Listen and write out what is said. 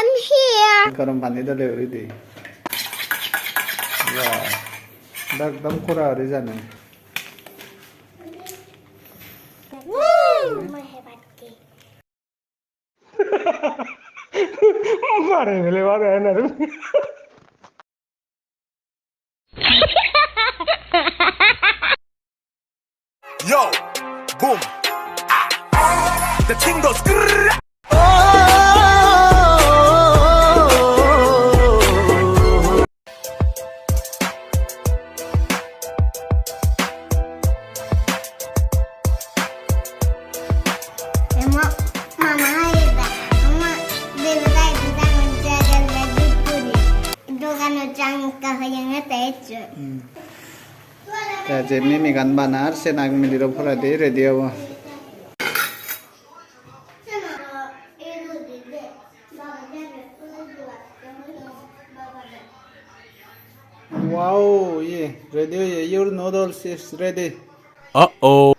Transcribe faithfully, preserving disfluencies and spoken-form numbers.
I'm here. Gorom pani dole uri di. Wah. Ekdom kura uri jani. Woo! Mare mele mare na. Yo, boom. Ah. The thing goes grrrr. Emo mama hoye da, ama bebe dai di dangon jagale guri. Doganot jang ekka hoyonge te ecche. Hmm. Te je mimigan banar, senak miliro poredi ready obo. Wow, ye ready oye, your noodles is ready. Uh-oh.